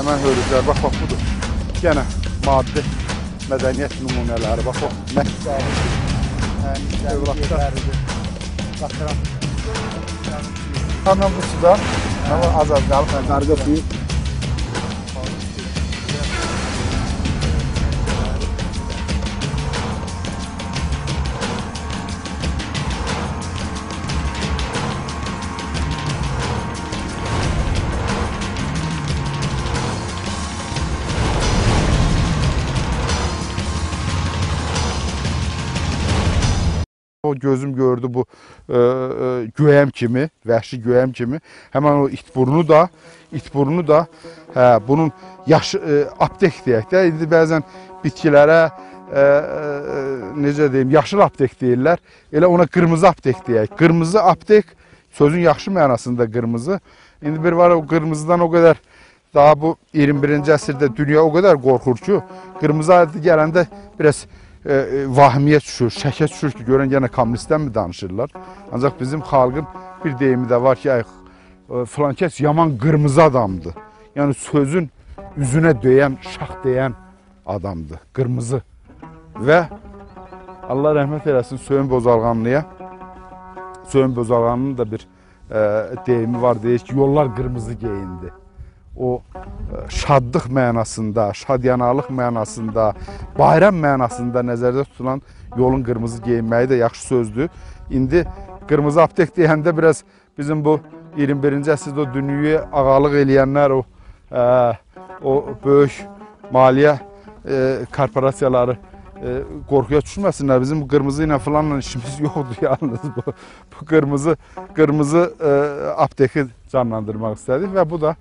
Həmən hörüklər, bax, bax, budur. Yenə maddi mədəniyyət nümunələri, bax, o övladlar. Həmən bu suda, az-az qalıb, qarqa suyu. O gözüm gördü bu göyəm kimi, vəhşi göyəm kimi. Həmən o itburnu da, hə, bunun yaşı, aptek deyək də. İndi bəzən bitkilərə, necə deyim, yaşıl aptek deyirlər. Elə ona qırmızı aptek deyək. Qırmızı aptek, sözün yaxşı mənasında qırmızı. İndi bir var o qırmızıdan o qədər, daha bu 21-ci əsrdə dünya o qədər qorxur ki, qırmızı adı gələndə biraz vahimiyə düşür, şəkə düşür ki, görən yenə kommunistdən mi danışırlar? Ancaq bizim xalqın bir deyimi də var ki, filan kəs yaman qırmızı adamdır. Yəni sözün üzünə döyən, şax deyən adamdır, qırmızı. Və Allah rəhmət eləsin Söyün Bozalğanlıya. Söyün Bozalğanlının da bir deyimi var, deyir ki, yollar qırmızı geyindi. O şadlıq mənasında, şadyanalıq mənasında, bayram mənasında nəzərdə tutulan yolun qırmızı geyinməyi də yaxşı sözdür. İndi qırmızı aptek deyəndə biraz bizim bu 21-ci əsrdə o dünyaya ağalıq eləyənlər, o böyük maliyyə korporasiyaları qorxuya düşməsinlər. Bizim bu qırmızı ilə filanla işimiz yoxdur yalnız. Bu qırmızı apteki canlandırmaq istədik və bu da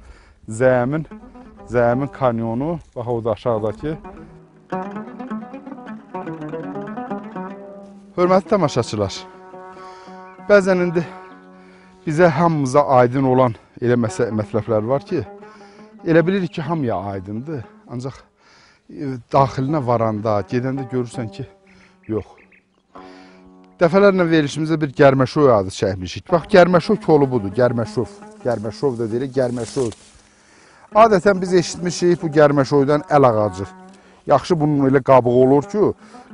Zəyəmin kanyonu, bax o da aşağıdakı. Hörmətli tamaşaçılar, bəzən indi bizə hamımıza aydın olan elə mətləblər var ki, elə bilirik ki, hamıya aydındır, ancaq daxilinə varanda, gedəndə görürsən ki, yox. Dəfələrlə verilişimizdə bir Gərməşov adı çəkmişik. Bax, Gərməşov kolu budur, Gərməşov. Gərməşov da deyirik, Gərməşov. Adətən biz eşitmişik bu gərməşoydan əl ağacı. Yaxşı bunun elə qabığı olur ki,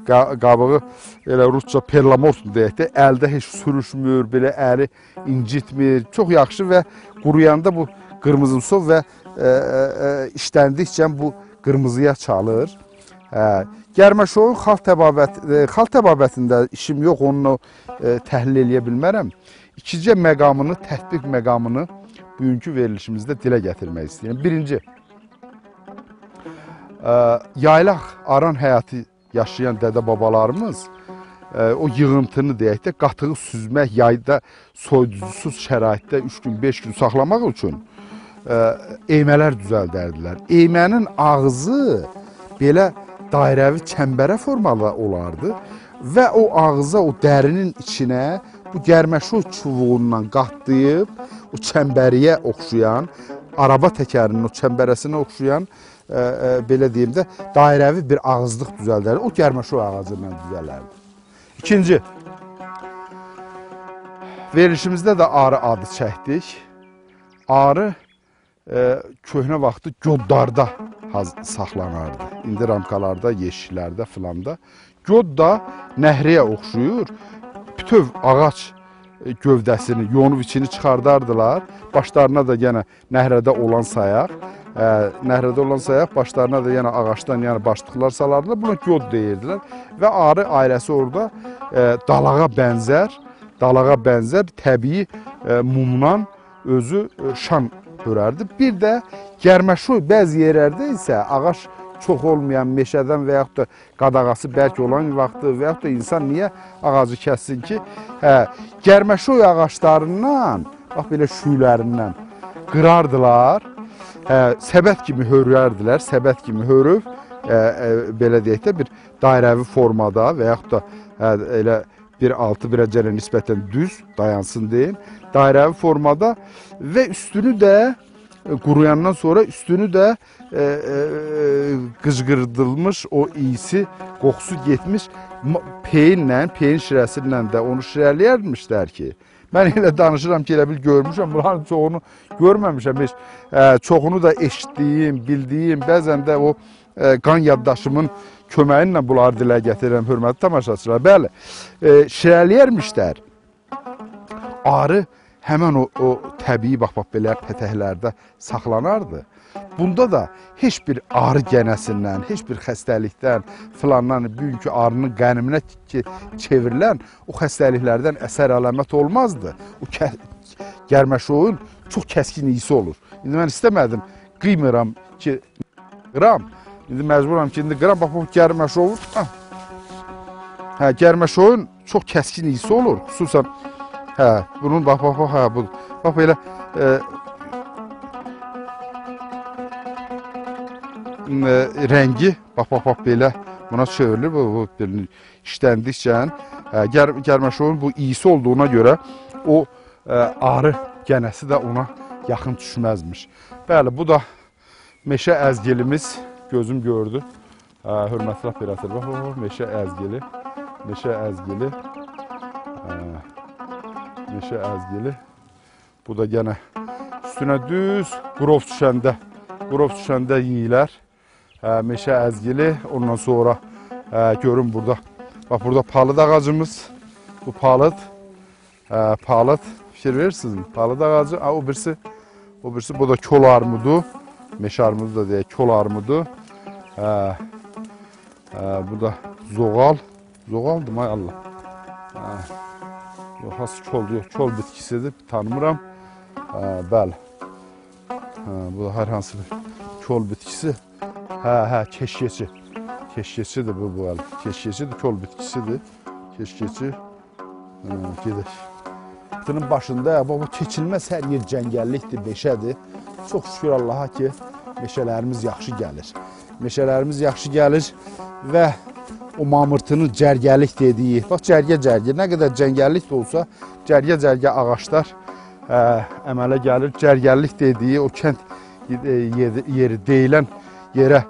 qabığı elə rusca perlamort deyək də, əldə heç sürüşmür, belə əli incitmir. Çox yaxşı və quruyanda bu qırmızımsı və işləndikcə bu qırmızıya çalır. Gərməşoyun xalq təbabətində işim yox, onunla təhlil eləyə bilmərəm. İkicə məqamını, tətbiq məqamını bugünkü verilişimizdə dilə gətirmək istəyirəm. Birinci, yaylaq aran həyatı yaşayan dədə-babalarımız o yığıntını deyək də, qatığı süzmək, yayda soyuducusuz şəraitdə 3 gün, 5 gün saxlamaq üçün eymələr düzəldərdilər. Eymənin ağzı belə dairəvi çəmbərə formalı olardı və o ağza, o dərinin içinə bu gərməşoy çubuğundan qatlayıb, o çəmbəriyə oxşayan, araba təkərinin o çəmbərəsinə oxşayan, belə deyim də, dairəvi bir ağızlıq düzəldərdi. O gərməşoy ağacı ilə düzələrdi. İkinci, verilişimizdə də arı adı çəkdik. Arı köhnə vaxtı göddarda saxlanardı. İndi ramkalarda, yeşiklərdə filanda. Göd da nəhriyə oxşuyur. Bütöv ağac gövdəsini, yonub içini çıxardardılar. Başlarına da yenə nəhrədə olan sayaq, başlarına da yenə ağacdan yəni başlıqlar salardılar. Buna göd deyirdilər və arı ailəsi orada dalağa bənzər təbii mumdan özü şan hörərdi. Bir də gərməşoy bəzi yerlərdə isə ağac çox olmayan meşədən və yaxud da qadağası bərk olan vaxtı və yaxud da insan niyə ağacı kəssin ki? Gərməşoy ağaclarından, bax belə şüylərindən qırardılar, səbət kimi hörərdilər, səbət kimi hörüb, belə deyək də bir dairəvi formada və yaxud da elə bir altı birəcələ nisbətən düz dayansın deyin, dairəvi formada və üstünü də quruyandan sonra üstünü də qıcqırdılmış o iyisi, qoxusu getmiş peyinlə, peyin şirəsi ilə də onu şirələyərmişlər ki, Mən elə danışıram ki, elə bil görmüşəm, bunların çoxunu görməmişəm heç. Çoxunu da eşitdiyim, bildiyim, bəzən də o qan yaddaşımın köməyi ilə bunları dilə gətirirəm, hörmətli tamaşaçılar. Bəli, şirəliyərmişlər. Arı həmən o təbii, bax belə pətəklərdə saxlanardı. Bunda da heç bir arı gənəsindən, heç bir xəstəlikdən filandan, bugünkü arının qəniminə çevrilən o xəstəliklərdən əsər əlamət olmazdı. O gərməşoyun çox kəskin iyisi olur. İndi mən istəmədim, qıymıram ki, qıram. İndi məcburam ki, indi qıram, bax bu gərməşoyun. Hə, gərməşoyun çox kəskin iyisi olur. Xüsusən, hə, bunun bax, hə, bu, bax belə rəngi, bax, belə buna çevrilir. Bu işləndikcə, gərməşoyun bu iyisi olduğuna görə o arı gənəsi də ona yaxın düşməzmiş. Bəli, bu da meşə əzgilimiz. Gözüm gördü. Hörmətli operator, bax, meşə əzgili, meşə əzgili, meşə əzgili. Bu da gənə üstünə düz qrov düşəndə, qrov düşəndə yeyilər. Meşə əzgili, ondan sonra görün burada, bax burada palıd ağacımız, bu palıd, palıd, fikir verirsinizmi? Palıd ağacı, o birisi, bu da kol armudu, meşə armudu da deyək, kol armudu. Bu da zoğal, zoğaldır may Allah. Yox, hansı koldur, yox, kol bitkisidir, tanımıram. Bəli, bu da hər hansı bir kol bitkisi. Hə, keşkeçi, keşkeçidir bu bəli, keşkeçidir, kol bitkisidir, keşkeçi. Gedək. Bunun başında, bu keçilməz hər yer cəngəllikdir, meşədir. Çox şükür Allaha ki, meşələrimiz yaxşı gəlir. Meşələrimiz yaxşı gəlir və o mamırtının cərgəlik dediyi, bax cərgə-cərgə, nə qədər cəngəllik də olsa, cərgə-cərgə ağaclar əmələ gəlir. Cərgəllik dediyi o kənd yeri deyilən yerə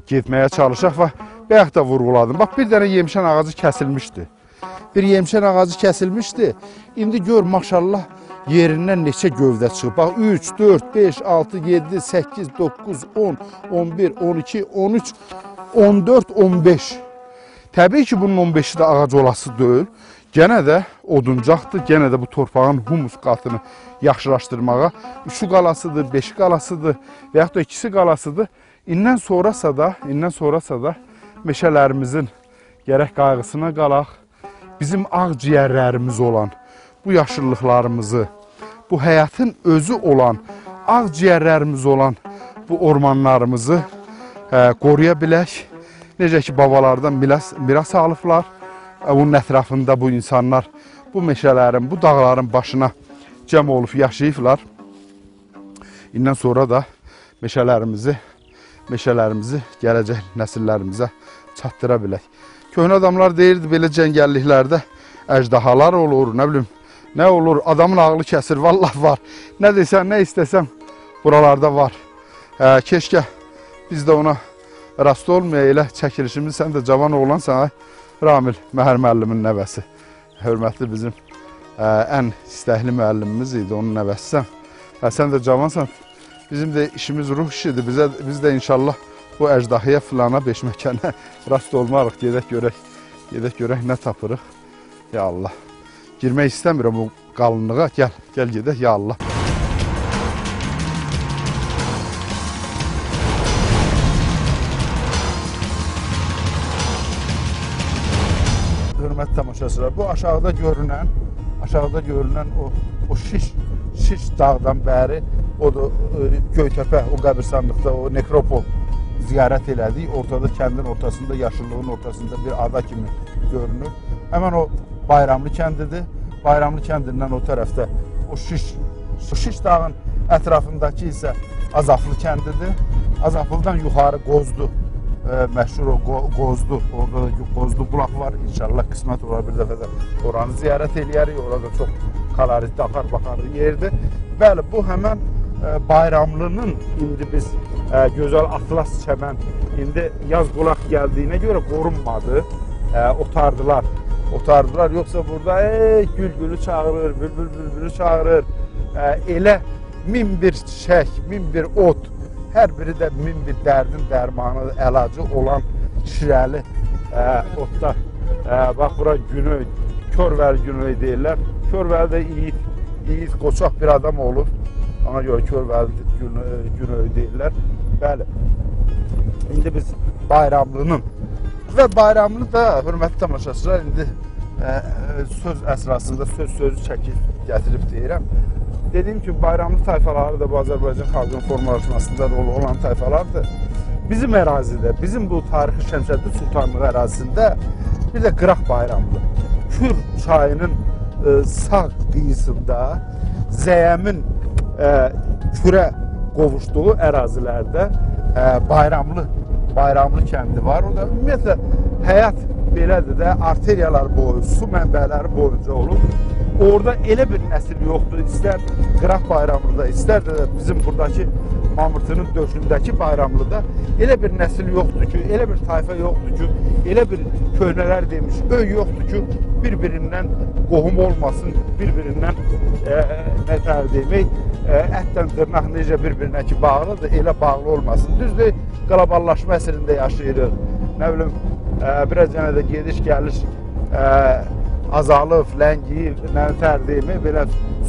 getməyə çalışaq və bayaq da vurğuladım. Bax, bir dənə yemişən ağacı kəsilmişdi. Bir yemişən ağacı kəsilmişdi. İndi gör, maşallah, yerindən neçə gövdə çıxıb. Bax, 3, 4, 5, 6, 7, 8, 9, 10, 11, 12, 13, 14, 15. Təbii ki, bunun 15-i də ağac olası deyil. Gənə də oduncaqdır, gənə də bu torpağın humus qatını yaxşılaşdırmağa 3-ü qalasıdır, 5-i qalasıdır və yaxud da 2-si qalasıdır. İndən sonrasa da meşələrimizin gərək qayğısına qalaq, bizim ağciyərlərimiz olan bu yaşıllıqlarımızı, bu həyatın özü olan, ağciyərlərimiz olan bu ormanlarımızı qoruya bilək. Necə ki, babalardan miras alıblar, onun ətrafında bu insanlar bu meşələrin, bu dağların başına cəm olub yaşayıblar. İndən sonra da meşələrimizi gələcək nəsillərimizə çatdıra bilək. Köhnə adamlar deyirdi, belə cəngəlliklərdə əjdahalar olur, nə bilim, nə olur, adamın ağlı kəsir, vallah var. Nə desən, nə istəsəm buralarda var. Keşkə biz də ona rast olmaya elə çəkilişimiz, sən də cavan oğlansan, ay, Ramil Məhər müəllimin nəvəsi. Hörmətli bizim ən istəkli müəllimimiz idi, onun nəvəsisən. Sən də cavansan, bizim də işimiz ruh işidir. Biz də inşallah bu əjdahıya filana, beşməkənə rast olmarıq. Gedək görək nə tapırıq. Ya Allah. Girmək istəmirəm o qalınlığa. Gəl gedək, ya Allah. Hörmətli tamaşaçılar, bu aşağıda görünən o şiş dağdan bəri, o da Göytəpə, o qəbirstanlıqda, o nekropol ziyarət elədik. Ortada, kəndin ortasında, yaşıllığın ortasında bir ada kimi görünür. Həmən o Bayramlı kəndidir. Bayramlı kəndindən o tərəfdə o şiş dağın ətrafındakı isə Azaflı kəndidir. Azaflıdan yuxarı Qozdu, məşhur o Qozdu, orada da Qozdu bulaq var. İnşallah qismət olar bir dəfə də oranı ziyarət eləyərik. Orada çox kaloritli, axar-baxarlı yerdir. Bəli, bu həmən Bayramlının indi biz gözəl atlas çəmən, indi yaz qulaq gəldiyinə görə qorunmadı, otardılar. otardılar. Yoxsa burada ey gül gülü çağırır, bülbül bülbülü çağırır. Elə min bir çiçək, min bir ot, hər biri də min bir dərdin dərmanı, əlacı olan şirəli otlar. Bax bura Günöy, Körvəli Günöy deyirlər. Körvəli də yiğit, qoçaq bir adam olub. Ona görə Körvəli Günöy deyirlər. Bəli, indi biz Bayramlının və Bayramlı da, hörmətli tamaşaçılar, indi söz əsrasında sözü çəkib gətirib deyirəm. Dediyim ki, Bayramlı tayfaları da bu Azərbaycan xalqının formalaşmasında rolu olan tayfalardır. Bizim ərazidə, bizim bu tarixi Şəmşəddin Sultanlığı ərazisində bir də Qıraq Bayramlı, Kür çayının sağ qıyısında Zəyəmin Kürə qovuşduğu ərazilərdə Bayramlı kəndi var. O da ümumiyyətlə həyat belədir də, arteriyalar boyu, su mənbələri boyunca olub. Orada elə bir nəsil yoxdur, istər Qıraq Bayramlıda, istər də bizim buradakı Mamırtının döşündəki Bayramlıda elə bir nəsil yoxdur ki, elə bir tayfa yoxdur ki, elə bir köhnələr demiş, öy yoxdur ki, bir-birindən qohum olmasın, bir-birindən nətər demək, ətdən dırnaq necə bir-birinə ki bağlıdır, elə bağlı olmasın. Düzdür, qloballaşma əsrində yaşayırıq, nə bilim, biraz yenə də gediş-gəliş azalıb, ləngiyib, nətər demək, belə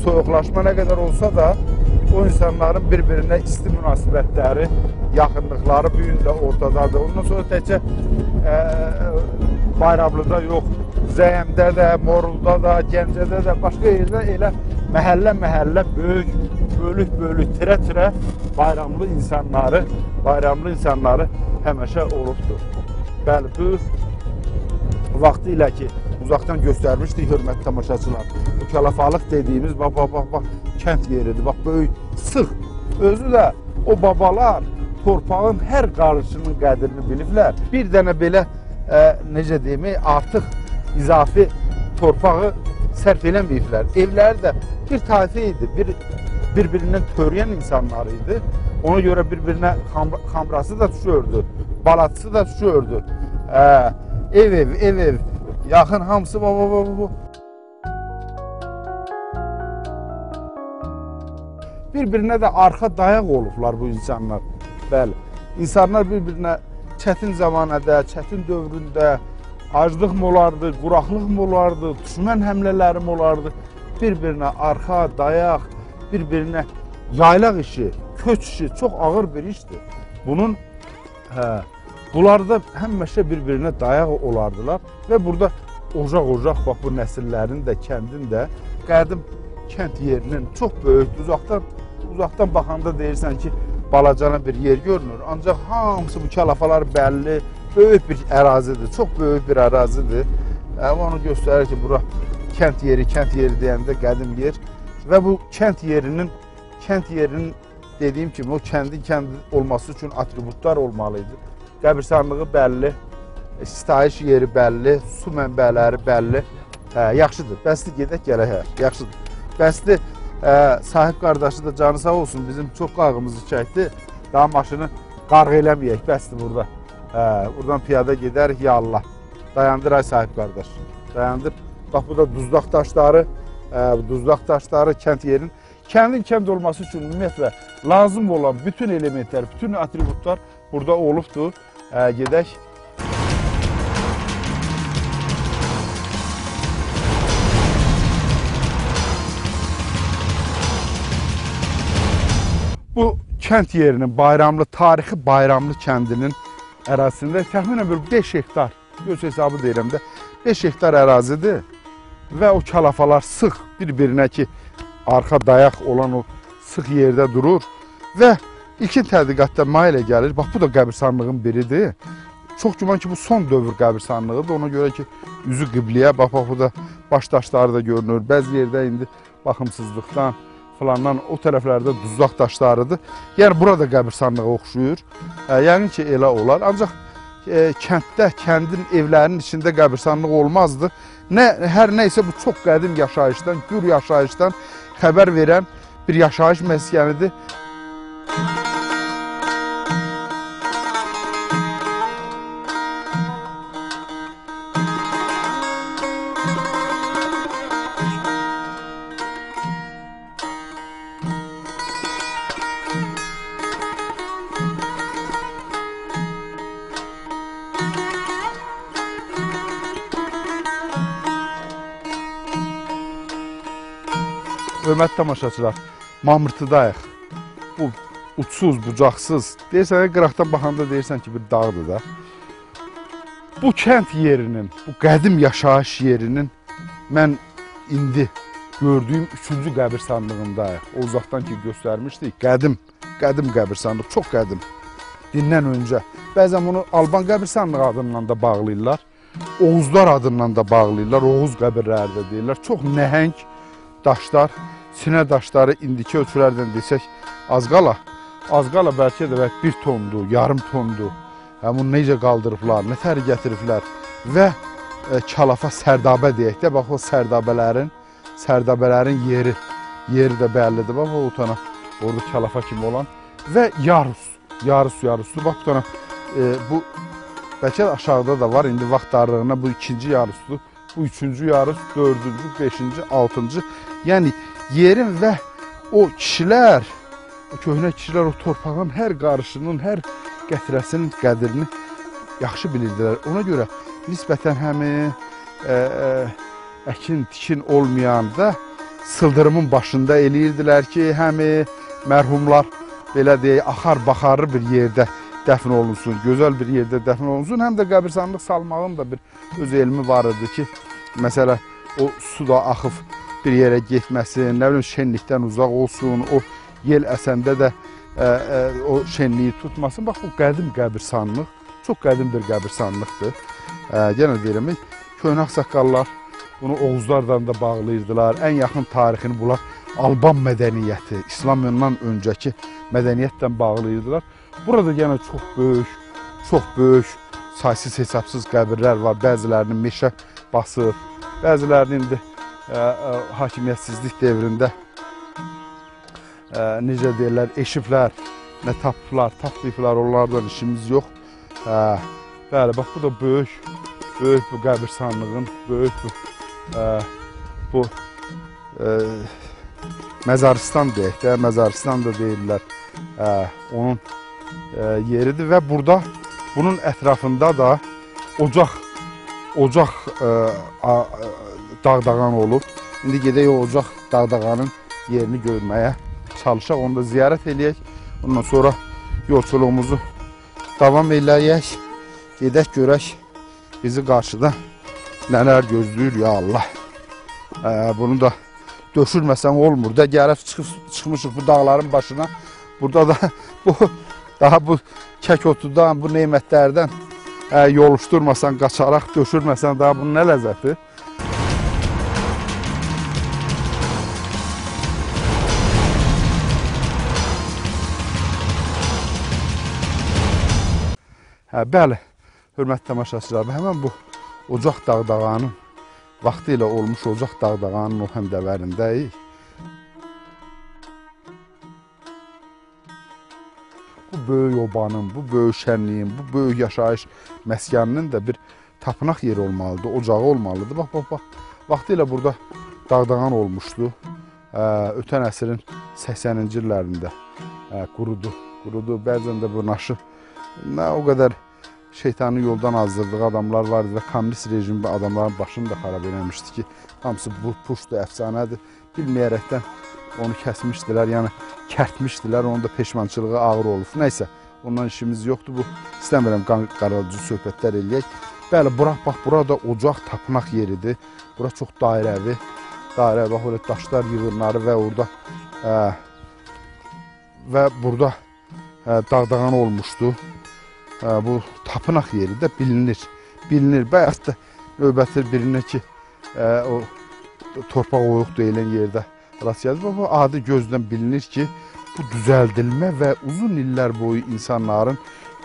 soyuqlaşma nə qədər olsa da, o insanların bir-birinə isti münasibətləri, yaxınlıqları bu gün də ortadadır. Ondan sonra təkcə Bayramlıda yox, Zəyəmdə də, Morulda da, Gəncədə də, başqa yerdə elə məhəllə-məhəllə, böyük, bölük-bölük, tirə-tirə Bayramlı insanları həmişə olubdur. Bəli, bu vaxtı ilə ki, uzaqdan göstərmişdik, hörmətli tamaşaçılar. Bu kəlafalıq dediyimiz, bax, bax, bax, bax, kənd yeridir, bax, böyük, sıx. Özü də o babalar torpağın hər qarışının qədrini biliblər. Bir dənə belə, necə deyim, artıq izafi torpağı sərf eləməyiblər. Evləri də bir tayfa idi, bir-birindən törəyən insanlar idi. Ona görə bir-birinə xamrası da düşürdü, balatısı da düşürdü. Ev, ev, ev, ev. Yaxın hamısı, baba, baba, baba. Bir-birinə də arxa dayaq olublar bu insanlar. Bəli, insanlar bir-birinə çətin zamanədə, çətin dövründə aclıq mı olardı, quraqlıq mı olardı, düşmən həmlələri mi olardı? Bir-birinə arxa, dayaq, bir-birinə yaylaq işi, köç işi çox ağır bir işdir. Bunun, bunlar da həmişə bir-birinə dayaq olardılar və burada ocaq-ocaq, bax bu nəsillərin də, kəndin də qədim kənd yerinin çox böyükdür. Uzaqdan baxanda deyirsən ki, balacana bir yer görünür. Ancaq hamısı bu kəlafalar bəlli, böyük bir ərazidir, çox böyük bir ərazidir. Onu göstərir ki, bura kənd yeri, kənd yeri deyəndə qədim yer və bu kənd yerinin dediyim kimi o kəndin kənd olması üçün atributlar olmalı idi. Qəbirstanlığı bəlli, sitayiş yeri bəlli, su mənbələri bəlli. Yaxşıdır, bəsdir, gedək gələk, yaxşıdır. Bəsdir, sahib qardaşı da canı sağ olsun, bizim çox qayğımızı çəkdi. Daha maşını qarğ eləməyək, bəsdir burada. Buradan piyada gedərik, ya Allah. Dayandır ay sahib qardaş, dayandır. Bax, bu da duzlaq daşları, duzlaq daşları kənd yerinin. Kəndin kənd olması üçün ümumiyyətlə lazım olan bütün elementlər, bütün atributlar burada olubdur. Gedək. Bu kənd yerinin Bayramlı, tarixi Bayramlı kəndinin ərazisində təxminən bir 5 hektar, göz hesabı deyirəm də, 5 hektar ərazidir və o kalafalar sıx bir-birinə ki, arxa dayaq olan o sıx yerdə durur və ilkin tədqiqatda mənə elə gəlir, bax bu da qəbirstanlığın biridir. Çox güman ki, bu son dövr qəbirstanlığıdır, ona görə ki, üzü qibliyə, bax, bax, bu da baş daşları da görünür. Bəzi yerdə indi baxımsızlıqdan filandan o tərəflərdə duzlaq daşlarıdır. Yəni, burada qəbirstanlığa oxşuyur. Yəqin ki, elə olar. Ancaq kənddə, kəndin evlərinin içində qəbirstanlıq olmazdı. Hər nə isə bu çox qədim yaşayışdan, gür yaşayışdan xəbər verən bir yaşayış məskənidir. Hörmətli tamaşaçılar, Mamırtıdayıq. Bu uçsuz, bucaqsız. Deyirsən, qıraqdan baxanda deyirsən ki, bir dağdır da. Bu kənd yerinin, bu qədim yaşayış yerinin mən indi gördüyüm 3-cü qəbirstanlığındayıq. O uzaqdan ki göstərmişdik. Qədim, qədim qəbirstanlıq, çox qədim. Dindən öncə. Bəzən bunu Alban qəbirstanlığı adından da bağlayırlar. Oğuzlar adından da bağlayırlar. Oğuz qəbirləri də deyirlər. Çox nəhəng daşlar, sinə daşları indiki ölçülərdən desək az qala bəlkə də 1 tondur, yarım tondur. Hə, bunu necə qaldırıblar, nə tər gətiriblər və kalafa sərdabə deyək də, bax o sərdabələrin yeri də bəllidir. Bax o utana orada kalafa kimi olan və yarus. Bax bu tana bu bəlkə də aşağıda da var. İndi vaxt darlığına bu ikinci yarusdur. Bu üçüncü yarus, dördüncü, beşinci, altıncı. Yəni yerin və o kişilər, o köhnə kişilər o torpağın hər qarışının, hər qətrəsinin qədrini yaxşı bilirdilər. Ona görə nisbətən həmi əkin, tikin olmayanda sıldırımın başında eləyirdilər ki, həmi mərhumlar belə deyək, axar-baxarlı bir yerdə dəfn olunsun, gözəl bir yerdə dəfn olunsun. Həm də qəbirstanlıq salmağın da bir öz elmi var idi ki, məsələ o su da axıb bir yerə getməsin, nə bilim şenlikdən uzaq olsun, o yel əsəndə də o şenliyi tutmasın. Bax, bu qədim qəbirstanlıq, çox qədim bir qəbirstanlıqdır. Yenə deyirəm, köhnə ağsaqqallar bunu Oğuzlardan da bağlayırdılar. Ən yaxın tarixini bunlar Alban mədəniyyəti, İslamdan öncəki mədəniyyətlə bağlayırdılar. Burada yenə çox böyük, saysız hesabsız qəbirlər var. Bəzilərini meşə basıb, bəzilərini indi hakimiyyətsizlik devrində necə deyirlər, eşiblər, nə tapıblar, tapmayıblar, onlardan işimiz yox. Bəli, bax bu da böyük bu qəbirstanlığın, böyük bu məzarıstan deyək də, məzarıstan da deyirlər, onun yeridir və burada bunun ətrafında da ocaq dağdağan olub. İndi gedək o ocaq dağdağanın yerini görməyə çalışaq, onu da ziyarət eləyək. Ondan sonra yolçuluğumuzu davam eləyək. Gedək görək bizi qarşıda nələr gözləyir, ya Allah. Bunu da döşürməsən olmur da, gəlib çıxmışıq bu dağların başına. Burada da daha bu kək otudan, bu nemətlərdən yoluşdurmasan, qaçaraq döşürməsən daha bunun nə ləzzəti? Bəli, hörmətli tamaşaçılar, həmən bu ocaq dağdağanın, vaxtı ilə olmuş ocaq dağdağanın o həmdəvərindəyik. Bu böyük obanın, bu böyük şənliyin, bu böyük yaşayış məskəninin də bir tapınaq yeri olmalıdır, ocağı olmalıdır. Bax, bax, bax, vaxtı ilə burada dağdağan olmuşdu. Ötən əsrin 80-ci illərində qurudu. Bəzən də bu naşı nə o qədər şeytanı yoldan azdırdığı adamlar vardı və kommunist rejimi adamların başını da xarab eləmişdi ki, hamısı bu puşdur, əfsanədir. Bilməyərəkdən onu kəsmişdilər, yəni kərtmişdilər, onun da peşmançılığı ağır olub. Nəysə, ondan işimiz yoxdur bu. İstəmirəm qan qaraltıcı söhbətlər eləyək. Bəli, bura, bax, bura da ocaq tapınaq yeridir. Bura çox dairəvi, bax, öyle daşlar yığınları və orada və burada dağdağan olmuşdu. Bu tapınaq yeri də bilinir. Bilinir. Bayaq da növbəti birinə ki, o torpaq oyuq deyilən yerdə rast gəldi. Bu adi gözdən bilinir ki, bu düzəldilmə və uzun illər boyu insanların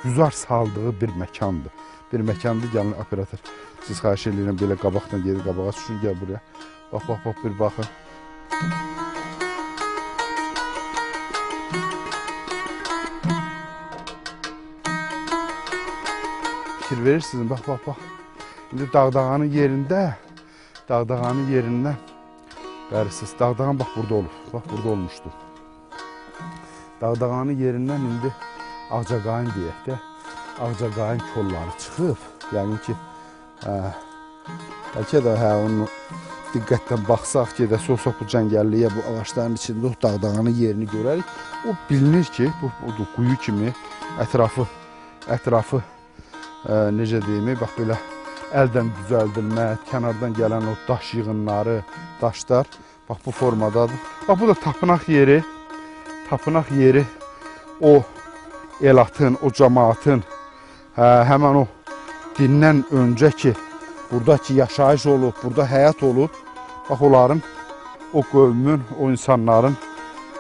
güzar saldığı bir məkandır. Bir məkandır. Gəlin operator, siz xahiş eləyirəm belə qabaqdan geri qabağa düşün, gəl buraya. Bax, bax, bax, bir baxın. Fikir verirsiniz, bax, bax, bax. İndi dağdağanın yerində, dağdağanın yerindən bərisiz. Dağdağan bax burada olub, bax burada olmuşdu. Dağdağanın yerindən indi Ağcaqayın deyək də, Ağcaqayın kolları çıxıb. Yəni ki, bəlkə də onun diqqətlə baxsaq, gedəsi olsaq bu cəngəlliyə, bu ağacların içində o dağdağanın yerini görərik. O bilinir ki, bu quyu kimi ətrafı necə deyim, bax belə əldən düzəldilmə, kənardan gələn o daş yığınları, daşlar, bax bu formadadır. Bax bu da tapınaq yeri, tapınaq yeri o elatın, o cəmaatın, həmən o dindən öncə ki, buradakı yaşayış olub, burada həyat olub, bax onların, o qövmün, o insanların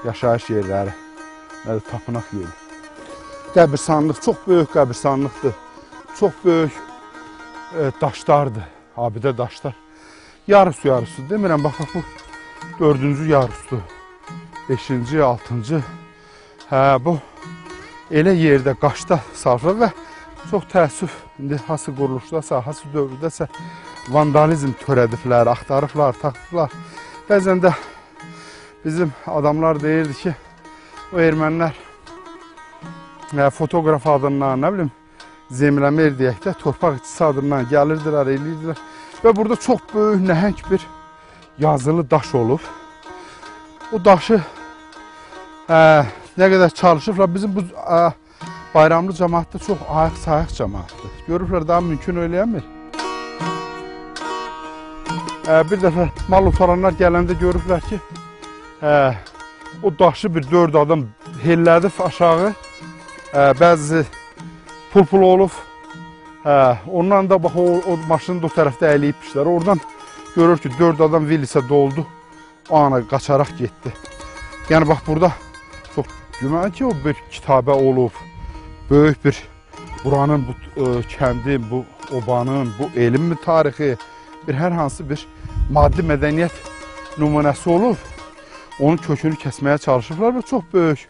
yaşayış yerləri, tapınaq yeri. Qəbirstanlıq, çox böyük qəbirstanlıqdır, çox böyük daşlardır, abidə daşlar. Yarısı yarısı demirəm, bax bu dördüncü yarusdur, beşinci, altıncı. Hə, bu elə yerdə qaşda sarfır və çox təəssüf, indi hansı quruluşdasa, hansı dövrdəsə vandalizm törədiblər, axtarıblar, taxıblar. Bəzən də bizim adamlar deyirdi ki, o ermənilər fotoqraf adından, nə bilim, zemləmir deyək də, torpaq işçisi adından gəlirdilər, eləyirdilər. Və burada çox böyük, nəhəng bir yazılı daş olub. O daşı nə qədər çalışıblar, bizim bu Bayramlı cəmaat da çox ayıq-sayıq cəmaatdır. Görüblər, daha mümkün eləyəmir. Bir dəfə mal otaranlar gələndə görüblər ki, o daşı bir 4 adam hellədib aşağı, bəzisi pul-pul olub, ondan da bax o maşını da o tərəfdə əyləyibmişlər. Oradan görür ki, 4 adam Villisə doldu, o ana qaçaraq getdi. Yəni bax burada çox güman ki, o bir kitabə olub, böyük bir buranın, bu kəndin, bu obanın, bu elmin tarixi, bir hər hansı bir maddi mədəniyyət nümunəsi olub, onun kökünü kəsməyə çalışıblar və çox böyük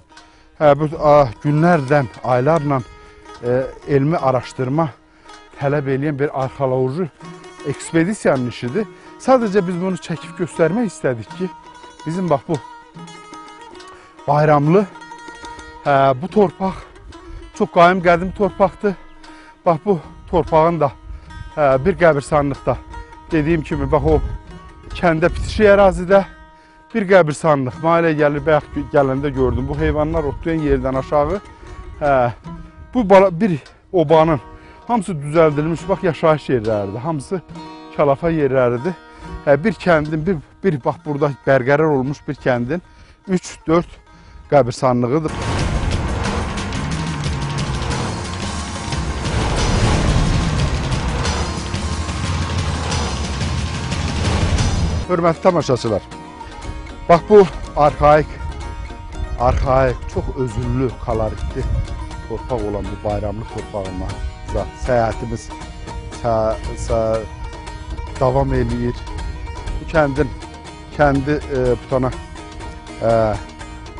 günlərdən, aylarla elmi araşdırma tələb eləyən bir arxeoloji ekspedisiyanın işidir. Sadəcə biz bunu çəkib göstərmək istədik ki, bizim bax bu Bayramlı, bu torpaq çox qaim qədim torpaqdır. Bax bu torpağın da bir qəbirstanlıqda, dediyim kimi bax o kəndə bitişik ərazidə bir qəbirstanlıq. Mənə elə gəlir, bayaq gələndə gördüm, bu heyvanlar otlayan yerdən aşağı bu bir obanın hamısı düzəldilmiş, bax yaşayış yerləridir, hamısı kalafa yerləridir. Bir kəndin, bir bax burada bərqərar olmuş bir kəndin 3-4 qəbirstanlığıdır. Hörmətli tamaşaçılar, bax bu arxaik, çox özüllü, kaloritli torpaq olan bu Bayramlı torpağımıza səyahətimiz davam eləyir. Bu kəndi butana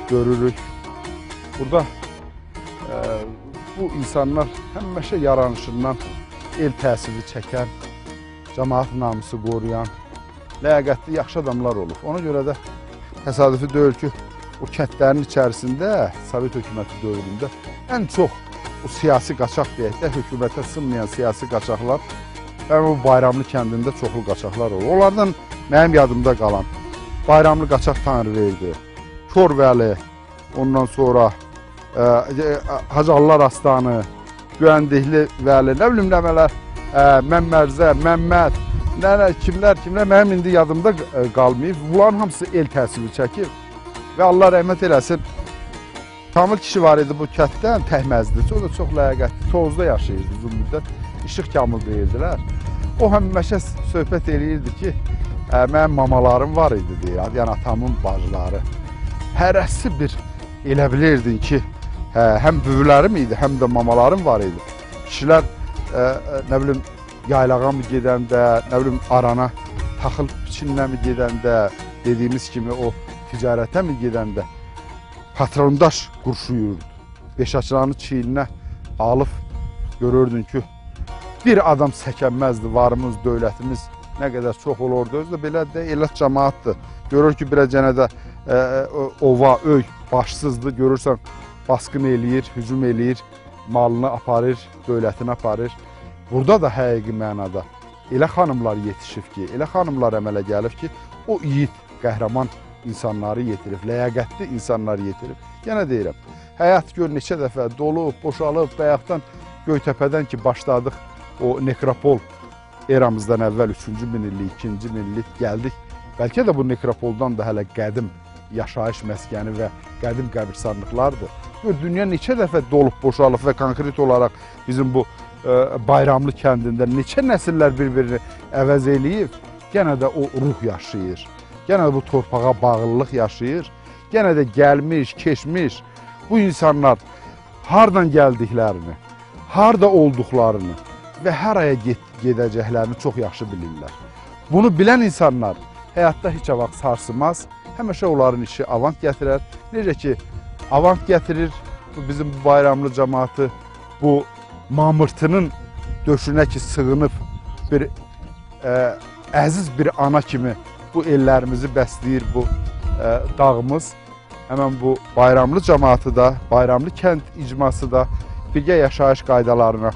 görürük. Burada bu insanlar həmişə yaranışından el təsiri çəkən, cəmaat namusu qoruyan, ləyaqətli, yaxşı adamlar olub. Ona görə də təsadüfi deyil ki, o kəndlərin içərisində, Sovet hökuməti dövründə ən çox o siyasi qaçaq deyək də, hökumətə sınmayan siyasi qaçaqlar və bu Bayramlı kəndində çoxlu qaçaqlar olur. Onlardan mənim yadımda qalan Bayramlı qaçaq Tanrıverdi, Kor Vəli, ondan sonra Hacı Allah Astanı, Güəndikli Vəli, nə bilim nəmələr, Məmmərzə, Məmməd, kimlər, mənim indi yadımda qalmayıb. Bunların hamısı el təsiri çəkib və Allah rəhmət eləsin. Kamil kişi var idi bu kənddən, təhməzdir. O da çox ləyaqətli, Tovuzda yaşayırdı uzun müddət. İşıq Kamil deyirdilər. O həmişə söhbət eləyirdi ki, mənim mamalarım var idi deyə, yəni atamın bacıları. Hərəsi bir elə bilirdin ki, həm böyüklərim idi, həm də mamalarım var idi. Kişilər, nə bilim, yaylağa mı gedəndə, nə bilim, arana taxıl biçinlə mi gedəndə, dediyimiz kimi o ticarətə mi gedəndə patrondaş qurşuyurdu. Beşaçılarını çiyninə alıb görürdün ki, bir adam səkənməzdi, varımız, dövlətimiz nə qədər çox olurdu. Özü də belə də elət cəmaatdır. Görür ki, bir cənə də ova, öy başsızdır. Görürsən, basqın eləyir, hücum eləyir, malını aparır, dövlətini aparır. Burada da həqiqi mənada elə xanımlar yetişib ki, elə xanımlar əmələ gəlib ki, o yiğit, qəhrəman insanları yetirib, ləyaqətli insanları yetirib. Yenə deyirəm, həyat gör neçə dəfə dolub, boşalıb, bayaqdan Göytəpədən ki başladıq o nekropol eramızdan əvvəl 3-cü minillik, 2-ci minillik gəldik. Bəlkə də bu nekropoldan da hələ qədim yaşayış məskəni və qədim qəbirstanlıqlardır. Gör, dünya neçə dəfə dolub, boşalıb və konkret olaraq bizim bu Bayramlı kəndində neçə nəsillər bir-birini əvəz eləyib, yenə də o ruh yaşayır, yenə də bu torpağa bağlılıq yaşayır, yenə də gəlmiş, keçmiş bu insanlar hardan gəldiklərini, harda olduqlarını və haraya gedəcəklərini çox yaxşı bilirlər. Bunu bilən insanlar həyatda heç vaxt sarsılmaz, həmişə onların işi avant gətirər. Necə ki, avant gətirir bu bizim bu Bayramlı cəmaatı, bu mamırtının döşünə ki sığınıb bir əziz bir ana kimi bu ellərimizi bəsləyir bu dağımız. Həmən bu Bayramlı cəmaatı da, Bayramlı kənd icması da birgə yaşayış qaydalarına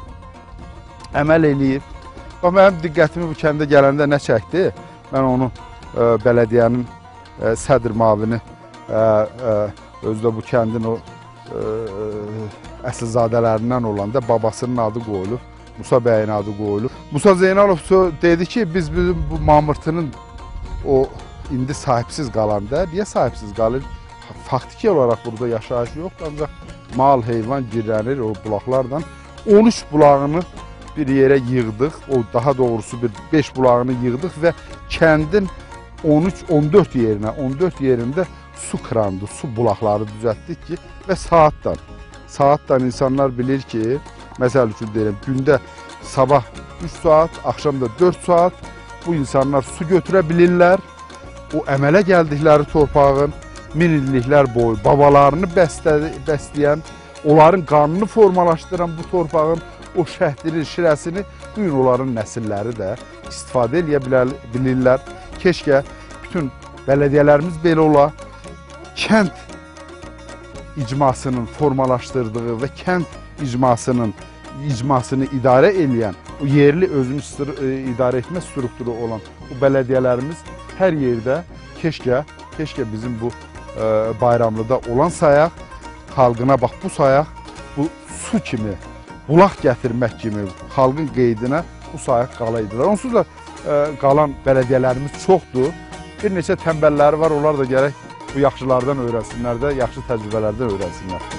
əməl eləyir. Bax, mənim diqqətimi bu kəndə gələndə nə çəkdi? Mən onu bələdiyyənin sədr mavini, özü də bu kəndin o əsilzadələrindən olanda babasının adı qoyulub, Musa bəyin adı qoyulub. Musa Zeynalov dedi ki, biz bizim bu mamırtının o indi sahibsiz qalanda, niyə sahibsiz qalır? Faktiki olaraq burada yaşayış yoxdur, ancaq mal, heyvan girlənir o bulaqlardan. 13 bulağını bir yerə yığdıq, o daha doğrusu bir 5 bulağını yığdıq və kəndin 13-14 yerinə, 14 yerində su kırandı, su bulaqları düzəltdik ki və saatdan insanlar bilir ki, məsəl üçün deyirəm, gündə sabah 3 saat, axşam da 4 saat bu insanlar su götürə bilirlər. O əmələ gəldikləri torpağın min illiklər boyu babalarını bəsləyən, onların qanını formalaşdıran bu torpağın o şəhdinin, şirəsini bu gün onların nəsilləri də istifadə eləyə bilirlər. Keşkə bütün bələdiyyələrimiz belə ola, kənd icmasının formalaşdırdığı və kənd icmasını idarə eləyən, o yerli özünü idarə etmə strukturu olan o bələdiyyələrimiz hər yerdə keşkə bizim bu Bayramlıda olan sayaq, xalqına bax bu sayaq, bu su kimi, bulaq gətirmək kimi xalqın qeydinə bu sayaq qalaydılar. Onsuz da qalan bələdiyyələrimiz çoxdur. Bir neçə tənbəlləri var, onlar da gərək bu yaxşılardan öyrənsinlər də, yaxşı təcrübələrdən öyrənsinlər.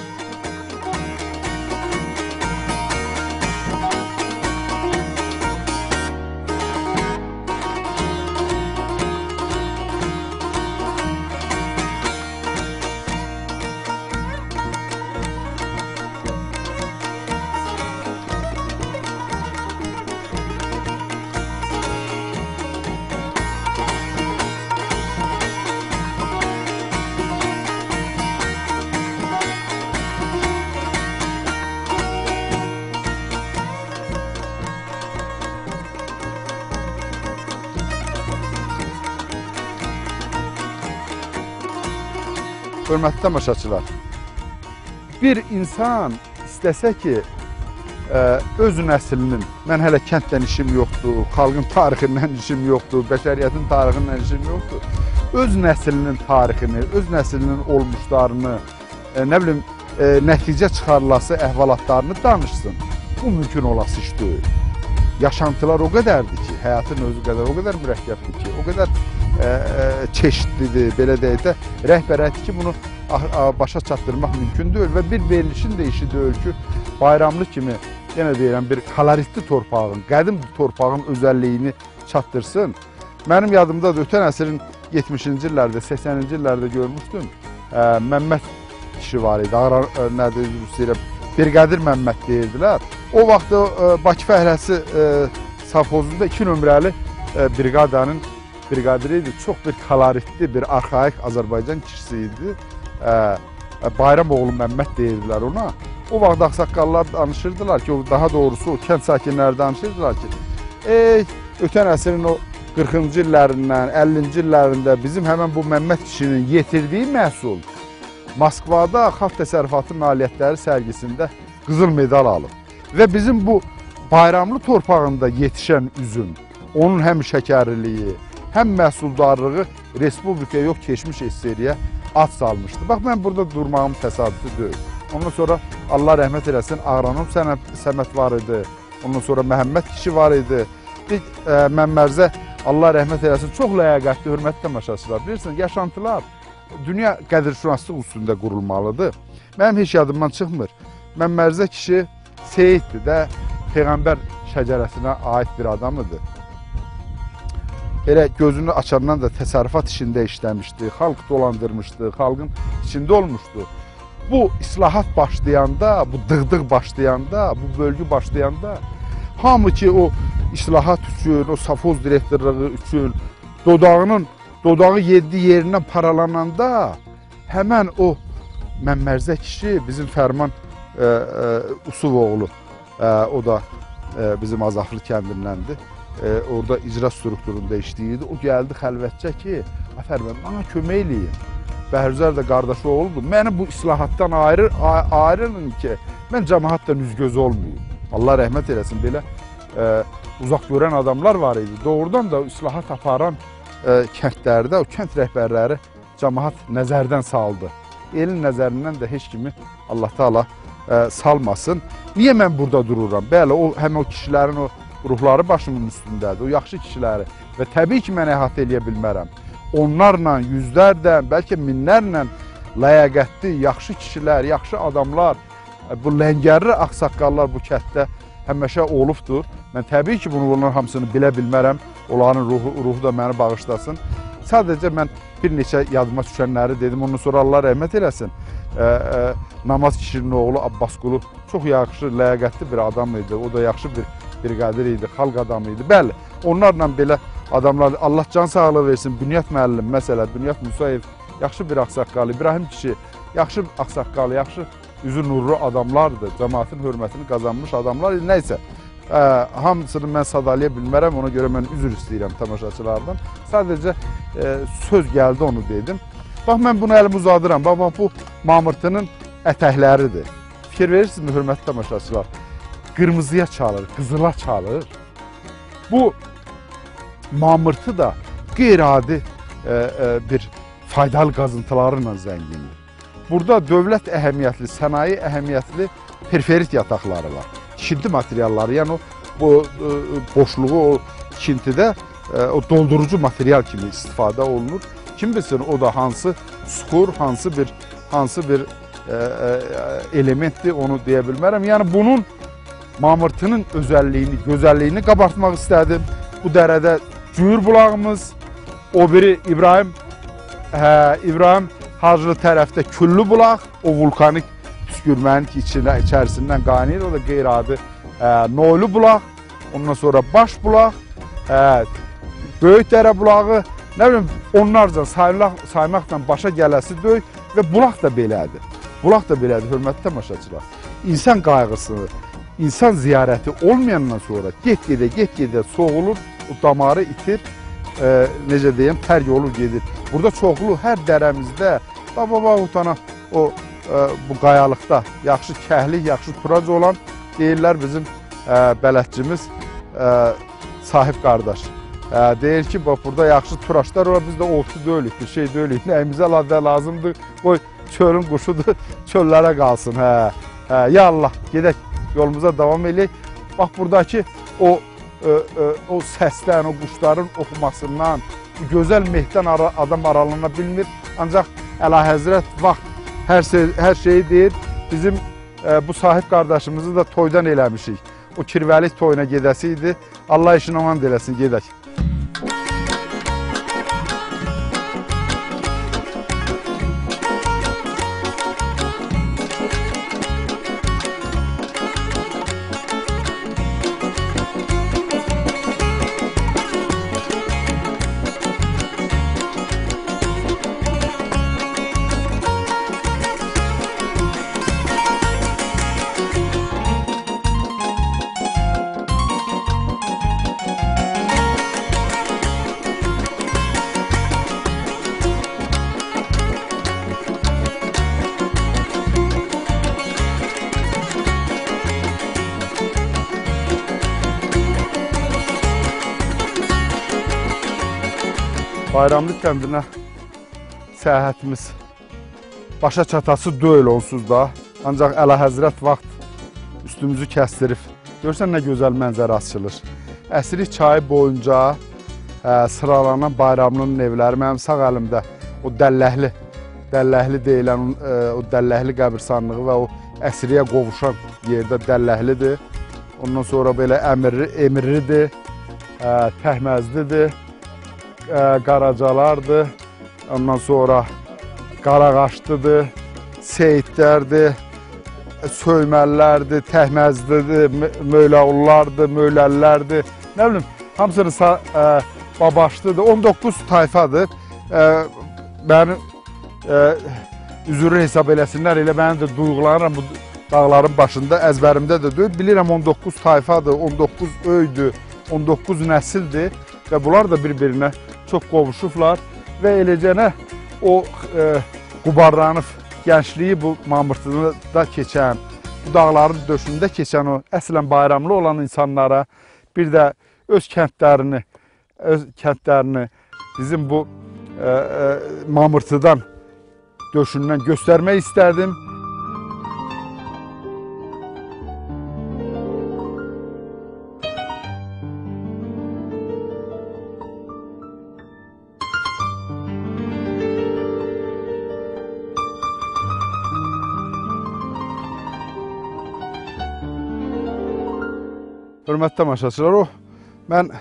Hörmətli tamaşaçılar, bir insan istəsə ki, öz nəslinin, mən hələ kənddən işim yoxdur, xalqın tarixindən işim yoxdur, bəşəriyyətin tarixindən işim yoxdur, öz nəslinin tarixini, öz nəslinin olmuşlarını, nə bilim, nəticə çıxarılası əhvalatlarını danışsın. Bu mümkün olası iş deyil. Yaşantılar o qədərdir ki, həyatın özü qədər, o qədər mürəkkəbdir ki, o qədər çeşitlidir, belə deyək də, rəhbərəkdir ki, bunu başa çatdırmaq mümkün deyil və bir verilişin də işi deyil ki, Bayramlı kimi, yenə deyirəm, bir koloritli torpağın, qədim torpağın özəlliyini çatdırsın. Mənim yadımdadır, ötən əsrin 70-ci illərdə, 80-ci illərdə görmüşdüm, Məmməd kişi var idi, nədir, istəyirəm, Birqədir Məmməd deyirdilər. O vaxt Bakı Fəhləsi sovxozunda 2 nömrəli briqadanın briqadiri idi. Çox bir koloritli, bir arxaik Azərbaycan kişisi idi. Bayramoğlu Məmməd deyirdilər ona. O vaxt ağsaqqallar danışırdılar ki, daha doğrusu o kənd sakinləri danışırdılar ki, ötən əsrin o 40-cı illərindən, 50-ci illərində bizim həmən bu Məmməd kişinin yetirdiyi məhsul Moskvada Xalq Təsərrüfatı Nailiyyətləri sərgisində qızıl medal alıb. Və bizim bu Bayramlı torpağında yetişən üzüm, Onun həm şəkərliliyi, həm məhsuldarlığı Respublikaya yox, keçmiş SSR-yə ad salmışdı. Bax, mən burada durmağım təsadüfi deyil. Ondan sonra Allah rəhmət eləsin, Ağranom Səməd var idi. Ondan sonra Məhəmməd kişi var idi. Məmmərzə Allah rəhmət eləsin, çox ləyaqətli, hörmətli tamaşaçılar. Bilirsiniz, yaşantılar dünya qədrşünaslıq üstündə qurulmalıdır. Mənim heç yadımdan çıxmır. Məmmərzə kişi Seyiddir də, Peyğəmbər şəcərəsinə aid bir adam idi. Elə gözünü açandan da təsərrüfat işində işləmişdi, xalq dolandırmışdı, xalqın içində olmuşdu. Bu islahat başlayanda, bu dığdığ başlayanda, bu bölgü başlayanda, hamı ki o islahat üçün, o safxoz direktorluğu üçün dodağı yeddi yerindən paralananda, həmən o Məmmərzə kişi, bizim Fərman Usuvoğlu, o da bizim Azaflı kəndindəndir. Orada icra strukturunda işləyirdi. O gəldi xəlvətcə ki, Fərman, bana kömək eləyin. Bəhruzər də qardaşı oğludur. Məni bu islahatdan ayırın ki, mən cəmaatla üz-göz olmayayım. Allah rəhmət eləsin, belə uzaq görən adamlar var idi. Doğrudan da islahat aparan kəndlərdə o kənd rəhbərləri cəmaat nəzərdən saldı. Elin nəzərindən də heç kimi Allah Teala salmasın. Niyə mən burada dururam? Bəli, o, həm o kişilərin o ruhları başımın üstündədir, o yaxşı kişiləri və təbii ki, mən əhatə eləyə bilmərəm. Onlarla, yüzlərlə, bəlkə minlərlə ləyaqətli, yaxşı kişilər, yaxşı adamlar, bu ləngərli ağsaqqallar bu kənddə həmişə olubdur. Mən təbii ki, bunu onların hamısını bilə bilmərəm. Onların ruhu da məni bağışlasın. Sadəcə mən bir neçə yadıma düşənləri dedim. Ondan sonra Allah rəhmət eləsin. Namaz kişinin oğlu Abbasqulu çox yaxşı, ləyaqətli bir adam idi. O da yaxşı bir qədir idi, xalq adamı idi. Bəli, onlarla belə adamlar, Allah can sağlığı versin. Bünyat müəllim, məsələ, Bünyat Musayev yaxşı bir ağsaqqalı, İbrahim kişi yaxşı ağsaqqalı, yaxşı üzü nurlu adamlardır. Cəmaatın hörmətini qazanmış adamlar idi. Nəysə, hamısını mən sadalaya bilmərəm, ona görə mən üzr istəyirəm tamaşaçılardan. Sadəcə söz gəldi, onu dedim. Bax, mən bunu əlimi uzadıram. Bax, bax, bu Mamırtının ətəkləridir. Fikir verirsinizmi, hörmətli tamaşaçılar? Qırmızıya çalır, qızıla çalır. Bu Mamırtı da qeyri-adi bir faydalı qazıntılarla zəngindir. Burada dövlət əhəmiyyətli, sənaye əhəmiyyətli periferit yataqları var. Tikinti materialları, yəni o boşluğu o tikintidə o doldurucu material kimi istifadə olunur. Kim bilsin o da hansı suxur, hansı bir elementdir, onu deyə bilmərəm. Yəni bunun Mamırtının özəlliyini, gözəlliyini qabartmaq istədim. Bu dərədə Cüyür bulağımız, o biri İbrahim Hacılı tərəfdə Küllü bulaq, o vulkanik püskürmənin içərisindən qaynayır, o da qeyri-adi Noylu bulaq, ondan sonra Baş bulaq, Böyük dərə bulağı, nə bilim, onlarca saymaqla başa gələsi deyil və bulaq da belədir. Bulaq da belədir, hörmətli tamaşaçılar. İnsan qayğısını, insan ziyarəti olmayandan sonra get-gedə soğulur, o damarı itir, necə deyim, tərk olur, gedir. Burada çoxlu hər dərəmizdə, baba utana o bu qayalıqda yaxşı kəhlik, yaxşı turac olan deyirlər bizim bələdçimiz Sahib qardaş. Deyir ki, bax burada yaxşı turaçlar olar, biz də ovçu deyilik, bir şey deyilik, nəyimizə lazımdır, qoy çölün quşudur, çöllərə qalsın. Ya Allah, gedək, yolumuza davam eləyək. Bax buradakı o səsdən, o quşların oxumasından, bu gözəl mehdən adam aralana bilmir. Ancaq Əlahəzrət vaxt hər şeyi deyir. Bizim bu sahib qardaşımızı da toydan eləmişik. O kirvəlik toyuna gedəsi idi. Allah işin aman eləsin, gedək. Bayramlı kəndinə səyahətimiz başa çatası deyil onsuz da. Ancaq Əlahəzrət vaxt üstümüzü kəsdirib. Görsən nə gözəl mənzərə açılır. Əsrik çayı boyunca sıralanan Bayramlının evləri mənim sağ əlimdə o Dəlləhli deyilən o Dəlləhli qəbirstanlığı və o Əsriyə qovuşan yerdə Dəlləhlidir. Ondan sonra belə Emirlidir, Təhməzlidir, Qaracalardır, ondan sonra Qarağaçlıdır, Seyidlərdir, Söyməllərdir, Təhməzlidir, Mövləullardır, Mövləlilərdir. Nə bilim, hamısını Babaşlıdır. 19 tayfadır. Məni üzürlü hesab eləsinlər, elə mənim də duyğulanıram bu dağların başında, əzbərimdə də deyil. Bilirəm 19 tayfadır, 19 öydür, 19 nəsildir və bunlar da bir-birinə çox qovuşublar və eləcənə o qubarlanıb gəncliyi bu Mamırtıda keçən, bu dağların döşündə keçən o əslən bayramlı olan insanlara bir də öz kəndlərini bizim bu Mamırtıdan döşündən göstərmək istərdim. Hörmətli tamaşaçılar, o mən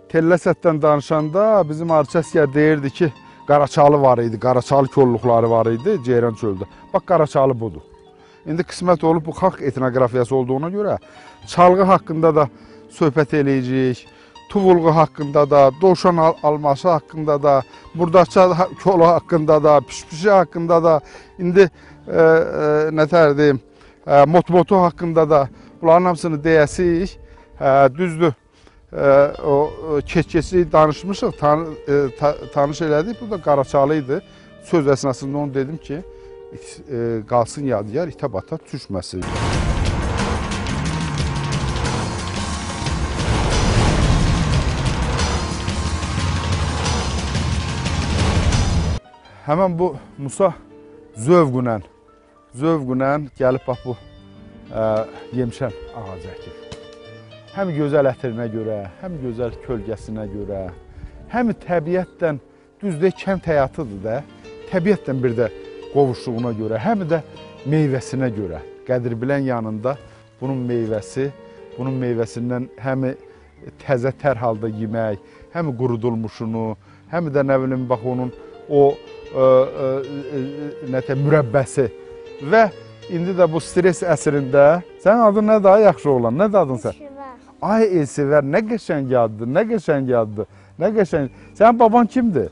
Telləsətdən danışanda bizim Arçı əsgər deyirdi ki, Qaraçalı var idi, Qaraçalı kolluqları var idi Ceyran çöldə. Bax, Qaraçalı budur. İndi qismət olub bu xalq etnoqrafiyası olduğuna görə çalğı haqqında da söhbət eləyəcəyik, tuvulğu haqqında da, dovşan alması haqqında da, murdaça kolu haqqında da, pişpişi haqqında da, indi nə tər deyim, motmotu haqqında da bunların hamısını deyəsiyik. Düzdür, o keç-keçlik danışmışıq, tanış elədik. Bu da Qaraçalı idi. Söz əsnasında onu dedim ki, qalsın yadigar, itə bata düşməsin. Həmən bu Musa zövqünən gəlib bax bu yemişən ağacı əkib. Həm gözəl ətrinə görə, həm gözəl kölgəsinə görə, həm təbiətdən, düzdür, kənd həyatıdır da, təbiətdən bir də qovuşluğuna görə, həm də meyvəsinə görə. Qədir bilən yanında bunun meyvəsi, bunun meyvəsindən həm təzə tər halda yemək, həm qurudulmuşunu, həm də nə bilim, bax onun o mürəbbəsi və indi də bu stres əsrində, sənin adın nə daha yaxşı oğlan, nə adın sən? Ay Elsevər, nə qəşəng addır, nə qəşəng addır, nə qəşəng. Sənin baban kimdir?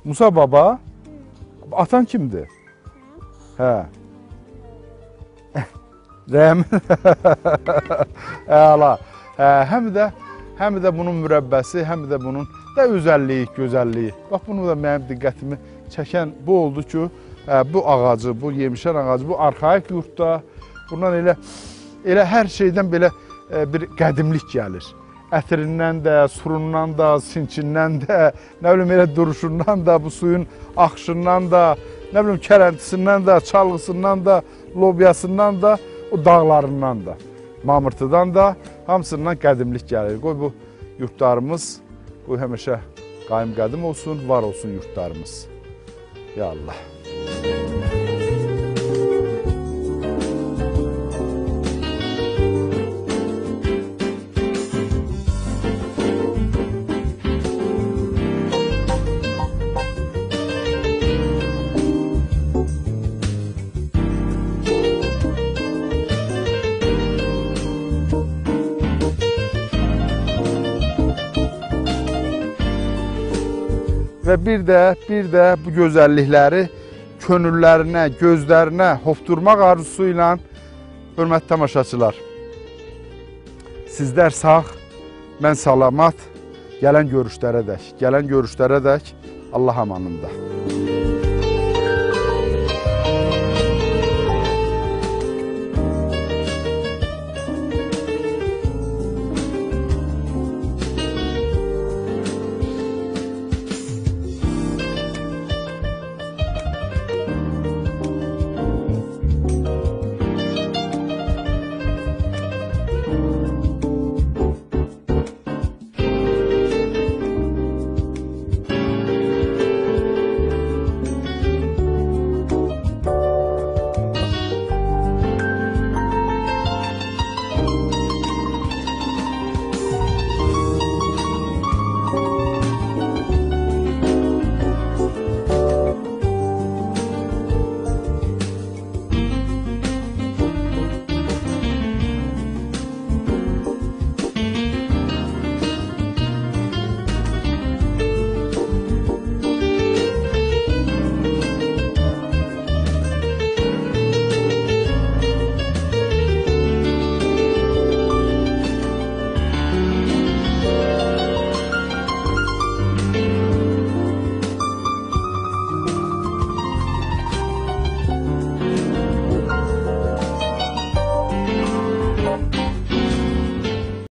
Musa baba? Atan kimdir? Hə. Rəhim. Əla. Həm də bunun mürəbbəsi, həm də bunun da özəlliyi, gözəlliyi. Bax, bunu da mənim diqqətimi çəkən bu oldu ki, bu ağacı, bu yemişən ağacı, bu arxaik yurtda, bundan elə hər şeydən belə bir qədimlik gəlir. Ətrindən də, surundan da, sinçindən də, nə bilim elə duruşundan da, bu suyun axışından da, nə bilim kələntisindən də, çalğısından da, lobyasından da, o dağlarından da, Mamırtıdan da, hamısından qədimlik gəlir. Qoy bu yurtlarımız, qoy həmişə qaim qədim olsun, var olsun yurtlarımız. Ya Allah. Və bir də bu gözəllikləri könüllərinə, gözlərinə hopdurmaq arzusu ilə hörmətli tamaşaçılar, sizlər sağ, mən salamat, gələn görüşlərə dək, Allah amanında.